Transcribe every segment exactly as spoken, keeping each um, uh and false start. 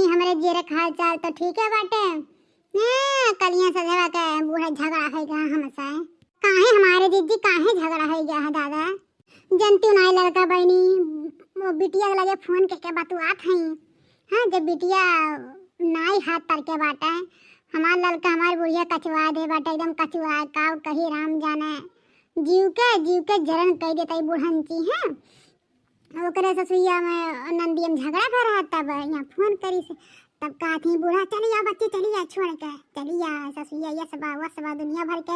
हमरे जीरे के हाल चाल तो ठीक है बाटे। हाँ, कलिया सधवा के बूढ़ा झगड़ा होइ गया हमसे। काहे हमारे जिज्जी, काहे झगड़ा होइ गया है दादा? जनती नाई लड़का बहिनी, वो बिटिया के लगे फोन करके बतुआत हई। हाँ, जब बिटिया नाई हाथ तर के बाटे, हमार लड़का हमार बुढ़िया कचवा दे बाटे, एकदम कचवा, काव कही राम जाने। जीव के, जीव के जरन कइ देता ई बुढ़ंची, हाँ। ओकरे ससुइया में नंदिया में झगड़ा भय रहा, तब यहाँ फोन करी से, तब कहत ही बूढ़ा, "चली आ बच्ची, चली आ छोड़ के, चली आ ससुइया, ये सब, वो सब दुनिया भर के।"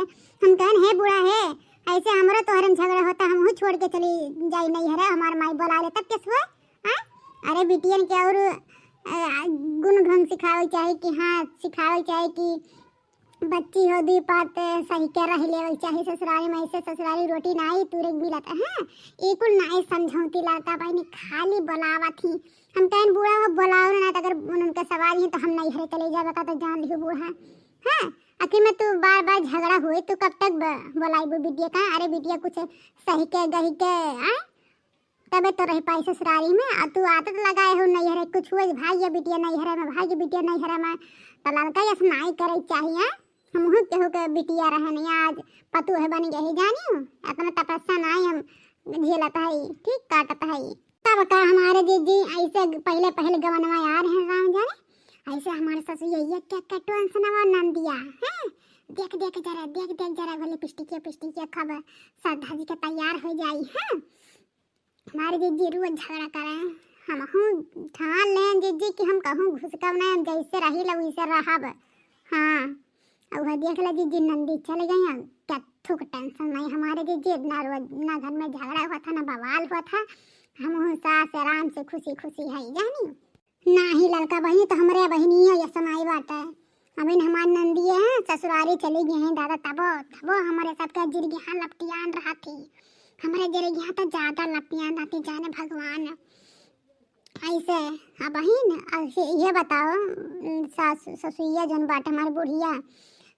हम कहन, "हे बूढ़ा हे, ऐसे हमरो तोहरे में झगड़ा होता, हमहू छोड़ के चली जाई नैहरे, हमार माई बोला ले तब कैसे हुआ?" हाँ? अरे बिटियन के और, अ, गुण ढंग सिखावे चाही कि हाँ, सिखावे चाही कि बच्ची हो दुई पात सही के रह लेवल चाही ससुरारी में, ऐसे ससुरारी रोटी नाई तुरे मिलत है। ई कुल नाई समझौती लड़का बहिनी खाली बोलावत ही। हम कहन बूढ़ा हो बोलाओ ना, तो अगर उनके सवाल ही तो हम नैहरे चले जावे का तो जान लिहो बूढ़ा। हाँ, आखिर में तू बार बार झगड़ा हुए, तू कब तक ब-, बोलाइबू बिटिया का? अरे बिटिया कुछ सही के गही के, आ? तबे तो रह पाई ससुरारी में। आ तू आदत लगाए हो नैहरे, कुछ हुए भाग ये बिटिया नैहरे में, भाग ये बिटिया नैहरे में। तो लड़का यस नाई करे चाहिए। हमहू केहू के बिटिया रहनी, आज पतोह बन गई जानी। अपना तपस्या नाई हम झेलत हई, ठीक काटत हई। तब का हमारे जिज्जी ऐसे पहले पहले गवनवा आ रहे राम जाने, ऐसे हमारे ससुर ये क्या कटुअन सुनावा नंदिया, हैं? देख देख जरा, देख देख जरा, बोले पिस्टिकिया पिस्टिकिया खबर सज धज के तैयार हो जाई, हैं? हमारे जिज्जी रोज झगड़ा करे। हमहू ठान लें जिज्जी कि हम कहूँ घुसकब नहीं, हम जैसे रही लो वैसे रहब। हाँ, अब वह देख ले जिज्जी नंदी चल गई, अब क्या थुक टेंशन नहीं हमारे जिज्जी। ना रोज, ना घर में झगड़ा हुआ था, ना बवाल हुआ था। हमहू सास आराम से खुशी खुशी है जानी। नाही लड़का बहिनी तो हमरे बहिनी है, ये सुनाई बात है। अमीन हमार नंदिये हैं, ससुरारी चली गई हैं दादा, तबो, तबो हमरे सबके जिरगिया लपटियान रहा थी। हमरे जिरगिया तो ज्यादा लपटियान रहती, जाने भगवान। ऐसे, हाँ बहिन, ऐसे ये बताओ, सास, ससुइया जौन बाटे हमार बुढ़िया,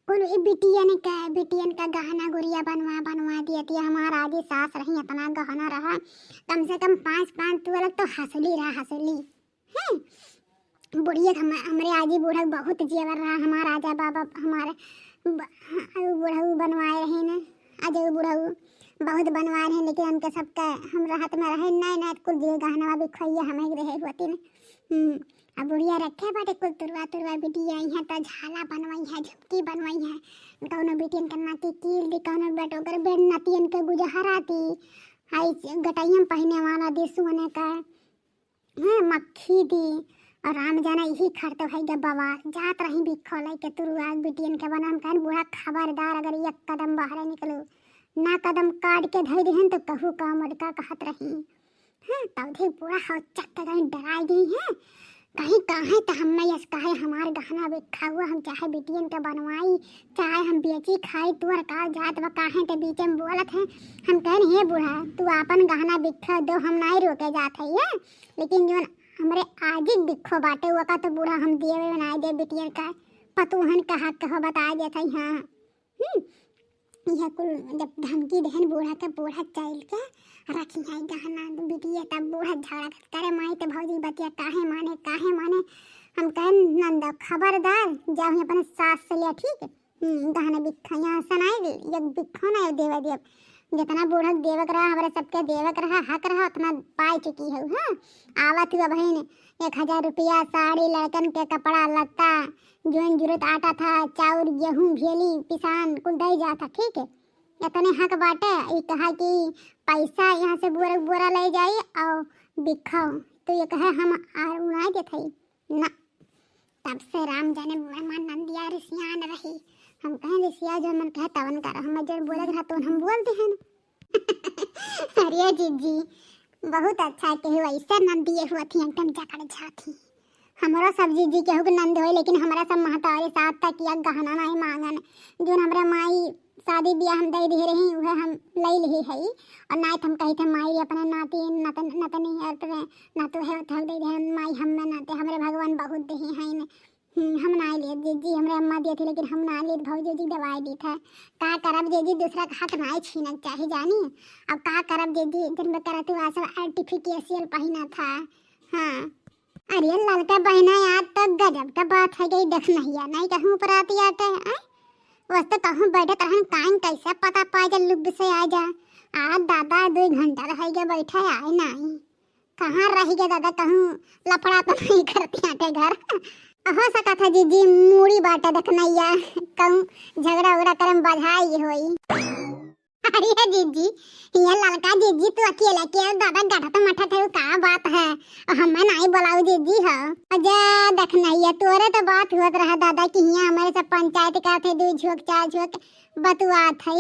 कुल ई बिटियन के, बिटियन का गहना गुरिया बनवा, बनवा दिया थी। हमार आजी सास रही, इतना गहना रहा, कम से कम पाँच, पाँच तोला तो हसुली रहा, हसुली। हैं? बुढ़िया के हम-, हमरे आजी बूढ़ा बहुत जेवर रहा, हमार आजा बाबा, हमार ब-, हाँ, उ बूढ़ा बनवाए रहे न, आजा उ बूढ़ा बहुत बनवाए रहे, लेकिन हमके सबका हम रहत में रहे, नए नए कुल दिए गहनवा भी खोइया हमें रहे होती न। हम्म, अब बुढ़िया रखे बाटे कुल तुरवा तुरवा बिटिया, यहाँ तो झाला बनवाई है, झुमकी बनवाई है, कौनो बिटियन के नाती कील दी, कौनो बेटो कर बेट नातियन के गुजहरा दी, हाई गटैया में पहने वाला दी सोने का। हाँ, मक्खी दी। और राम जाना यही खर्च भई गे बवाल। जात रही भिक्खो लइके तुरुआ बिटियन के बना। हम कहन बूढ़ा खबरदार अगर एक कदम बाहरे निकलू, ना कदम काट के धई दिहन तो कहू का मोटका कहत रही। हाँ, तब भी बूढ़ा हो चक्क गई, डराई गई है। कहीं काहे तो हम नहीं अस कहे हमार गहना बिक्खा हुआ, हम चाहे बिटियन के बनवाई, चाहे हम बेची खाई, तुअर का जात बा, काहे के बीचे में बोलत है। हम कहन, "हे बूढ़ा, तू आपन गहना बिक्खो दो, हम नाई रोके जात है ये, लेकिन जौन हमरे आजी बिक्खो बाटे, ओका तो बूढ़ा हम दिए में नाई दे बिटियन का, पतोहन का हक हो बता देत है।" हाँ, हम्म, यह कुल जब धमकी देहन बूढ़ा के, बूढ़ा चल के रखी है गहना बिटिया, तब बूढ़ा झगड़ा करे, "माई तो भौजी बतिया काहे माने, काहे माने?" हम कहन, "नंद खबरदार, जाओ ही अपने सास से लिया, ठीक है?" हम्म, गहना बिक्खा यहाँ से नाई, एक बिक्खो ना देवे देब। जितना बूढ़क देवक रहा, हमरे सबके देवक रहा, हक रहा, उतना पाई चुकी है। हाँ, आवत हुआ बहिन, एक हजार रुपया, साड़ी, लड़कन के कपड़ा लत्ता, जोन जरूरत आटा था, चाउर, गेहूं, भेली, पिसान, कुल दे जाता, ठीक है? इतने हक बाटे। ई कहा कि पैसा यहाँ से बोरा बोरा ले जाई और बिक्खो, तो ये कहे हम आर उड़ाई देत हई। ना, तब से राम जाने बूढ़ा हमार नंदिया रिसियान रही। हम कहें, "रिसिया जो मन कहे तवन कर, हम जौन बोले के रहा तवन हम बोल दे हैं।" अरे जिज्जी, बहुत अच्छा केहू ऐसे नंदिये हुआ थी, एकदम जकड़ जाती। हमरो सब जिज्जी केहू के नंद होई, लेकिन हमरा सब महतारी साथ तक या गहना नहीं मांगन। जोन हमरे माई शादी बियाह हम दे दिहे रही, उहे हम लई लिहे हई। और नाई त हम कही थे, "माई अपने नाती, नतन-, नतनी है, अपने नातू है, उठा दे दिहे, माई हम में नाते, हमरे भगवान बहुत दिहे हैं।" हम्म, हम नाई लिए, जिज्जी हमरे अम्मा दिए थे, लेकिन हम नाई लिए, भौजी जी दवाई दी था। का करब जिज्जी, दूसरा का हक नाई छीनक चाही जानी। अब का करब जिज्जी, दिन में करत हुआ सब artificial पहिना था। हाँ। अरे ललका बहिना, आज तो गजब का बात है गई, देखनहिया नहीं कहूँ उपरात आटे, आय? वस तो कहूँ बैठत रहन, काइन कैसे पता पाए जा लुब से आ जा। आज दादा दो घंटा रह गया बैठे, आए नहीं। कहाँ रह गया दादा, कहूँ लफड़ा तो नहीं करती आटे घर। हो सकत है जीजी, मूड़ी बाटे देखनहिया, कहूँ झगड़ा उगड़ा करे में बधाई होई। अरे जीजी, ये ललका जीजी, तू अकेले के दादा गठत मठत है, का बात है? हमें नहीं बुलाऊ जीजी हो। अजा देखनहिया, तोरे तो बात होत रहा दादा कि हियाँ हमारे सब पंचायत का थे, दो झोंक चार झोंक बतुआत है।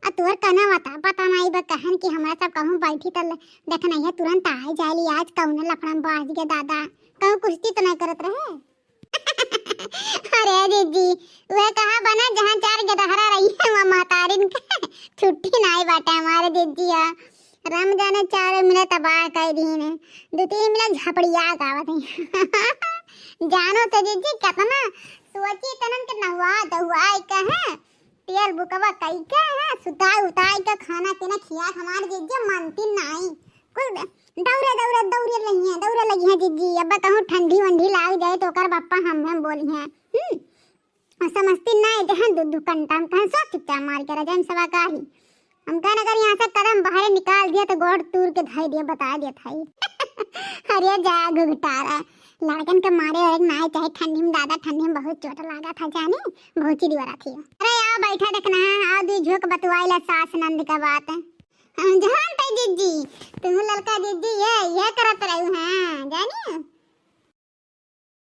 आ तोर कना बता, पता नहीं बा कहन कि हमारे सब कहूँ बैठी तल देखनहिया, तुरंत आए जाली, आज कौन लफड़ा में बाज गया दादा, कहूँ कुश्ती तो नहीं करत रहे। अरे जीजी, वह कहा बना जहाँ चार गदहरा रही है, वहाँ महतारिन के छुट्टी नाई बाटे हमारे जीजी। आ राम जाने चार मिले तबाह कर दी ने, दो तीन मिले झपड़िया गावत है। जानो तो जीजी, कितना सोची तनन के नहुआ दहुआ कहे, तेल बुकवा कई के है, सुताई उताई के खाना पीना खिया हमार जीजी मानती नाई। कुल दौरे दौरे दौरे लगी है, दौरे लगी है जीजी। अब कहूँ ठंडी वंडी लाग जाए तो ओकर बप्पा हम हम बोली हैं। हम्म, और समझती नाई जहाँ दू दू कंटा हम कहें सो चुपचाप मार के रजाई में सवा का ही। हम कहन अगर यहाँ से कदम बाहर निकाल दिया तो गोड़ तूर के धाई दिया, बता दिया था। अरे जा घुघटारा, लड़कन के मारे और एक नाई चाहे ठंडी में, दादा ठंडी में बहुत चोट लागा था जाने, बहुत चिरी वाला थी। अरे आओ बैठा देखना है, आओ दो झोंक बतुआई ला सास नंद का बात। हम जान तई जीजी, तुम ललका जीजी ये, ये करत रहू हैं, जानी?